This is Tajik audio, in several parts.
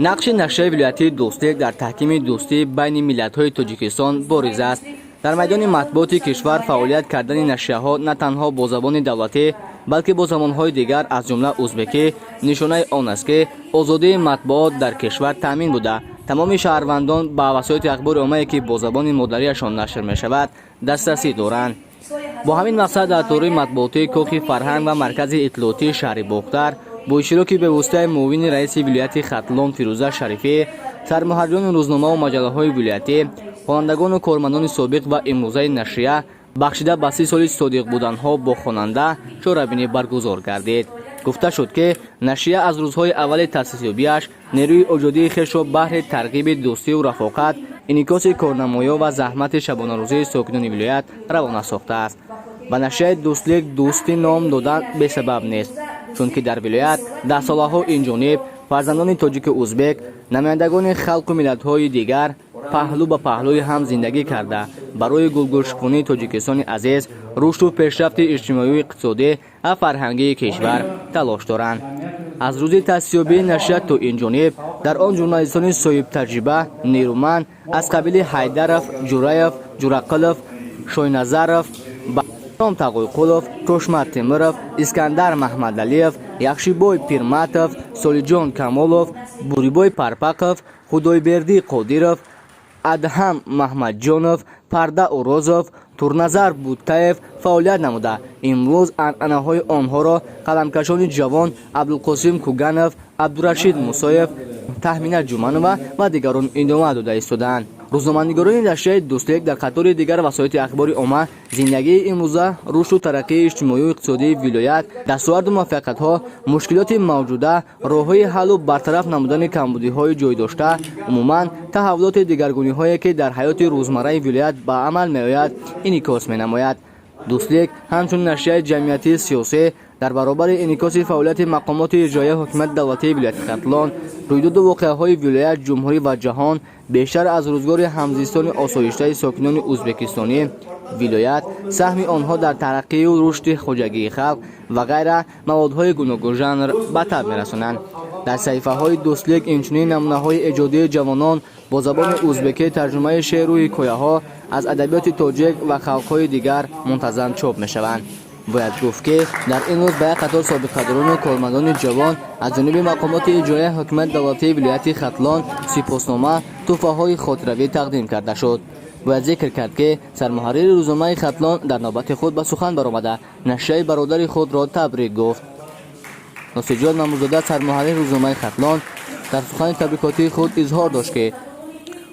Нақши нашрияи вилоятии Дӯстлик дар таҳкими дӯстӣ байни миллатҳои Тоҷикистон бориз аст. Дар майдони матбуоти кишвар фаъолият кардани нашрияҳо на танҳо бо забони давлатӣ, балки бо забонҳои дигар, аз ҷумла узбекӣ, нишонаи он аст, ки озодии матбуот дар кишвар таъмин буда, тамоми шаҳрвандон ба васоити ахбори оммае, ки бо забони модариашон нашр мешавад, дастрасӣ доранд. Бо ҳамин мақсад дар толори матбуотии Кохи фарҳанг ва маркази иттилоотии шаҳри Бохтар бо иштироки бевоситаи муовини раиси вилояти Хатлон Фирӯза Шарифӣ, сармуҳаррирони рӯзномаву маҷаллаҳои вилоятӣ, хонандагону кормандони собиқ ва имрӯзаи нашрия, бахшида ба 30 соли содиқ буданҳо бо хонанда чорабинӣ баргузор гардид. Гуфта шуд, ки нашрия аз рӯзҳои аввали таъсисёбиаш нерӯи оҷодии хешро баҳри тарғиби дӯстиву рафоқат, инъикоси корнамоиҳо ва заҳмати шабонарӯзии сокинони вилоят равона сохтааст. Ба нашрияи Дӯстлик Дӯстӣ ном додан бесабаб нест, чунки дар вилоят даҳсолаҳо инҷониб фарзандони тоҷику узбек, намояндагони халқу миллатҳои дигар паҳлӯ ба паҳлӯи ҳам зиндагӣ карда, барои гулгулшукунии Тоҷикистони азиз, рушду пешрафти иҷтимоию иқтисодӣ ва фарҳангии кишвар талош доранд. Аз рӯзи таъсисёбии нашрия то ин ҷониб дар он журналистони соҳибтаҷриба, нерӯманд аз қабили Ҳайдаров, Ҷураев, Ҷурақулов, Шойназаров, Баҳром Тағойқулов, Тошмат Темиров, Искандар Маҳмадалиев, Яхшибой Пирматов, Солиҷон Камолов, Бурибой Парпақов, Худойбердӣ Қодиров, Адҳам Маҳмадҷонов, Парда Урозов, Турназар Буттаев фаъолият намуда, имрӯз анъанаҳои онҳоро қаламкашони ҷавон Абдулқосим Куганов, Абдурашид Мусоев, Таҳмина Ҷуманова ва дигарон идома дода истодаанд. Рӯзноманигорони нашрияи Дӯстлик дар қатори дигар васоити ахбори омма зиндагии имрӯза, рушду тараққии иҷтимоию иқтисодии вилоят, дастоварду муваффақиятҳо, мушкилоти мавҷуда, роҳҳои ҳаллу бартараф намудани камбудиҳои ҷойдошта, умуман таҳаввулоти дигаргуниҳое, ки дар ҳаёти рӯзмарраи вилоят ба амал меояд, инъикос менамояд. Дӯстлик ҳамчун нашрияи ҷамъиятии сиёсӣ дар баробари инъикоси фаъолияти мақомоти иҷроияи ҳокимияти давлатии вилояти Хатлон, рӯйдоду воқеаҳои вилоят, ҷумҳурӣ ва ҷаҳон, бештар аз рӯзгори ҳамзистони осоиштаи сокинони узбекистонӣ вилоят, саҳми онҳо дар тараққию рушди хоҷагии халқ ва ғайра маводҳои гуногунжанр ба таб мерасонанд. Дар саҳифаҳои Дӯстлик инчунин намунаҳои эҷодии ҷавонон бо забони узбекӣ, тарҷумаи шеъру ҳикояҳо аз адабиёти тоҷик ва халқҳои дигар мунтазам чоп мешаванд. Бояд гуфт, ки дар ин рӯз ба як қатор собиқадорону кормандони ҷавон аз ҷониби мақомоти иҷроияи ҳокимияти давлатии вилояти Хатлон сипоснома, тӯҳфаҳои хотиравӣ тақдим карда шуд. Бояд зикр кард, ки сармуҳаррири рӯзномаи Хатлон дар навбати худ ба сухан баромада, нашрияи бародари худро табрик гуфт. Носирҷон Мамудзода, сармуҳаррири рӯзномаи Хатлон, дар сухани табрикотии худ изҳор дошт, ки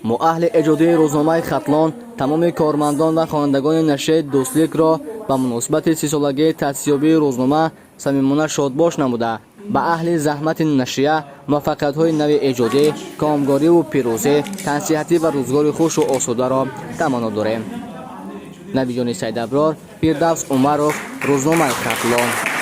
мо, аҳли эҷодии рӯзномаи Хатлон, тамоми кормандон ва хонандагони нашрияи Дӯстликро ба муносибати 30-солагии таъсисёбии рӯзнома самимона шодбош намуда, ба аҳли заҳмати нашрия муваффақиятҳои нави эҷодӣ, комгориву пирӯзӣ, тансиҳатӣ ва рӯзгори хушу осударо таманно дорем. Набиҷони Сайдаброр, Фирдавс Умаров, рӯзномаи Хатлон.